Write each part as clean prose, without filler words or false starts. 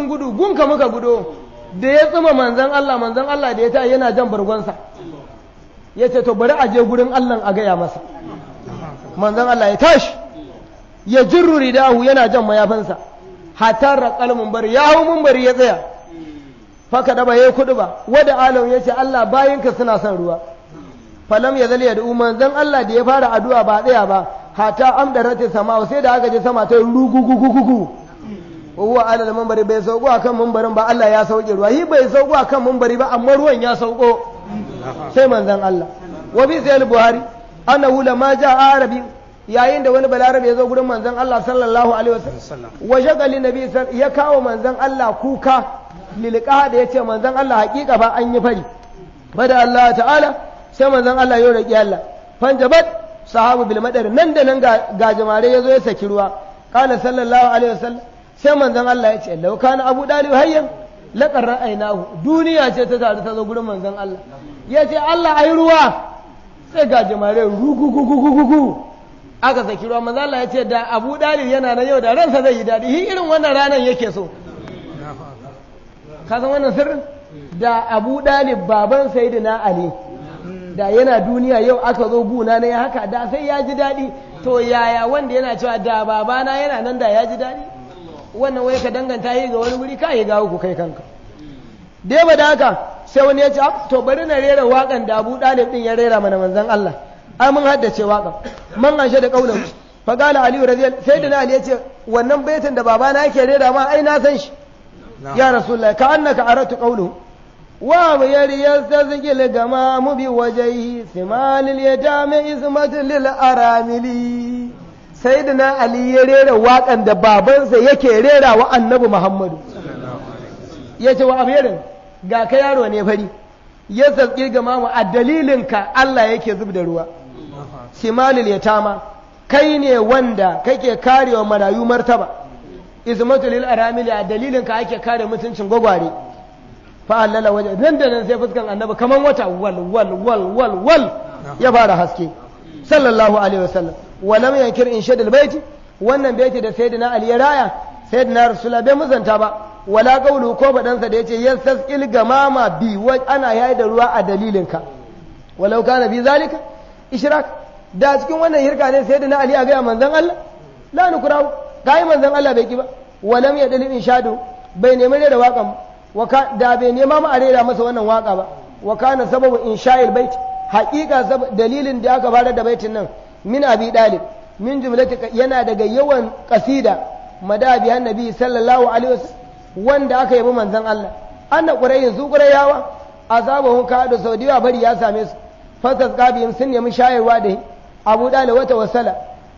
Gudu gunka muka gudo. Da ya tsuma manzon Allah, manzon Allah da ya ta yana jan bargonsa, ya ce to bari a je gurin Allah a gaya masa. Manzon Allah ya tashi ya jirru ridahu, yana jan mayafinsa, hatta raqal munbari, ya hau munbari ya tsaya. Faka da ba yayi kudu ba wada alam, ya ce Allah bayinka suna son ruwa. Falam ya zali ya da manzon Allah da ya fara addu'a ba tsaya ba, hatta amdarata sama, sai da aka je sama ta rugugugugugu. Huwa alal munbari, bai sauko akan munbarin ba, Allah ya sauke ruwa. Hi bai sauko akan munbari ba, amma ruwan ya sauko. Sai manzon Allah wa bi sayyid Buhari annahu lama jaa arabi, yayin da wani balarabe ya zo gurin manzon Allah sallallahu alaihi wasallam, wa shagali nabi, ya kawo manzon Allah kuka lilqa, da yace manzon Allah hakika ba an yi fari bada Allah ta'ala. Sai manzon Allah ya roki Allah, fanjabat sahabu bil madar, nan da nan ga jamare ya zo ya saki ruwa. Qala sallallahu alaihi wasallam, sai manzon Allah ya ce law kana Abu Dalib hayyan laqad ra'aynahu. Duniya ce ta taru ta zo gurin manzon Allah, ya ce Allah ayi ruwa, sai ga jamare rugugugugugu aka saki ruwa. Manzon Allah ya ce da Abu Dalib yana nan yau da ransa zai yi dadi, shi irin wannan ranan yake so. Ka san wannan sirrin? Da Abu Dalib baban Sayyidina Ali da yana duniya yau aka zo guna ne haka da sai ya ji daɗi. To yaya wanda yana cewa da babana yana nan da ya ji daɗi, wannan wai ka danganta yi ga wani guri, ka yi gawo ku kai kanka. Da ba da haka sai wani ya ce to bari na rera waƙan da Abu Dalib din ya rera mana manzon Allah, ai mun haddace waƙan man anshe da kaulan. Fa qala Ali radiyallahu, sayyidina Ali ya ce wannan baitin da babana yake rera ma ai na san shi ya Rasulullahi, ka annaka aratu qawluhu wa yari yastazqil gamamu bi wajhihi simalil yatami ismatul lil aramili. Sayyidina Ali ya rera waƙan da babansa yake rera wa Annabi Muhammadu, ya ce wa abirin ga ka yaro ne fari ya sarki gamamu, a dalilinka Allah yake zub da ruwa. Simalil yatama, kai ne wanda kake karewa marayu martaba. Ismatul lil aramili, a dalilinka ake kare mutuncin gwagware. Fa allala waje, nan da nan sai fuskan Annabi kaman wata wal wal wal wal wal ya fara haske sallallahu alaihi wasallam. Walam yankir inshadul baiti, wannan baiti da sayyidina Ali ya raya, sayyidina Rasulullah bai muzanta ba, wala qawlu ko badansa da yace yastasqil gamama bi wa ana yayi da ruwa a dalilinka. Walau kana bi zalika ishrak, da cikin wannan hirka ne sayyidina Ali ya ga manzon Allah la nukurau kai, manzon Allah bai ki ba. Walam yadil inshadu, bai nemi rera waƙan da bai nema ma a rera masa wannan waka ba. Wa kana sababu insha'il bait, haƙiƙa dalilin da aka fara da baitin nan min Abi Dalib min jumlati, yana daga yawan qasida madabi annabi sallallahu alaihi wasallam wanda aka yabi manzon Allah. Anna qurayin su qurayawa azabahum ka da saudiya bari ya same su, fasas qabihim sun nemi shayarwa da Abu Dalib wata wasala,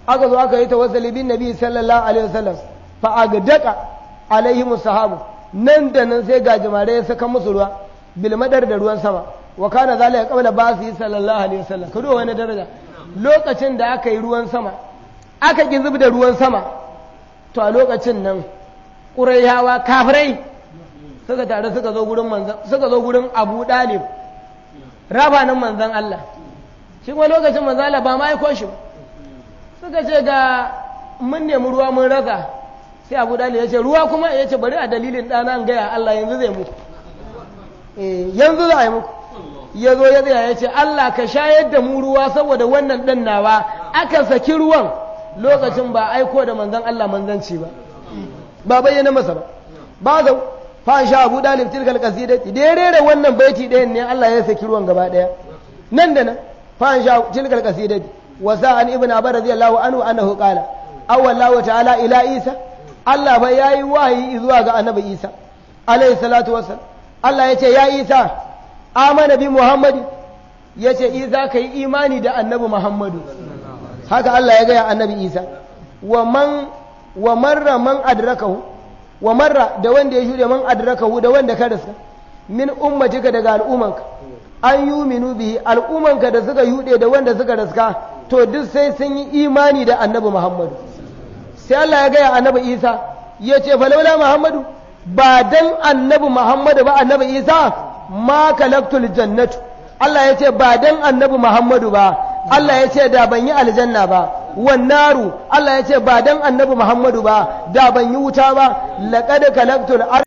aka zo aka yi tawassuli bin nabi sallallahu alaihi wasallam, fa agdaka alaihim sahabu, nan da nan sai gajimare ya saka musu ruwa bilmadar da ruwan sama. Wa kana zalika qabla basi sallallahu alaihi wasallam. Ka duba wani daraja, lokacin da aka yi ruwan sama aka ki zub da ruwan sama, to a lokacin nan Qurayhawa kafirai suka tare suka zo gurin manzon, suka zo gurin Abu Dalib rabanin manzon Allah. Shi kuma lokacin manzon Allah ba ma aiko shi, suka ce ga mun nemi ruwa mun rasa. Sai Abu Dalib ya ce ruwa kuma, ya ce bari a dalilin ɗana an gaya Allah yanzu zai muku, yanzu za a yi muku. Ya zo ya tsaya ya ce Allah ka shayar da mu ruwa saboda wannan ɗan nawa. Aka saki ruwan lokacin ba aiko da manzon Allah manzanci ba, ba bayyana masa ba. Ba zau fa sha Abu Dalib tilkal qasidati, da ya rera wannan baiti ɗayan ne Allah ya saki ruwan gaba ɗaya nan da nan. Fa sha tilkal qasidati wa sa'an ibn Abbas radiyallahu anhu annahu qala awwallahu ta'ala ila Isa, Allah fa yayi wahayi zuwa ga Annabi Isa alayhi salatu wassalam. Allah ya ce ya Isa amana bi Muhammad, ya ce Isa ka yi imani da Annabi Muhammadu. Haka Allah ya gaya Annabi Isa. Wa man wa marra man adrakahu, wa marra da wanda ya shuɗe, man adrakahu da wanda ka riska min ummatika daga al'ummanka, an yuminu bihi, al'ummanka da suka yuɗe da wanda suka riska, to duk sai sun yi imani da Annabi Muhammadu. Sai Allah ya gaya Annabi Isa ya ce falaula Muhammadu, ba dan Annabi Muhammadu ba Annabi Isa ma kalaktul jannatu. Allah ya ce ba dan Annabi Muhammadu ba, Allah ya ce da ban yi aljanna ba. Wannaru, Allah ya ce ba dan Annabi Muhammadu ba da ban yi wuta ba. Laqad kalaktul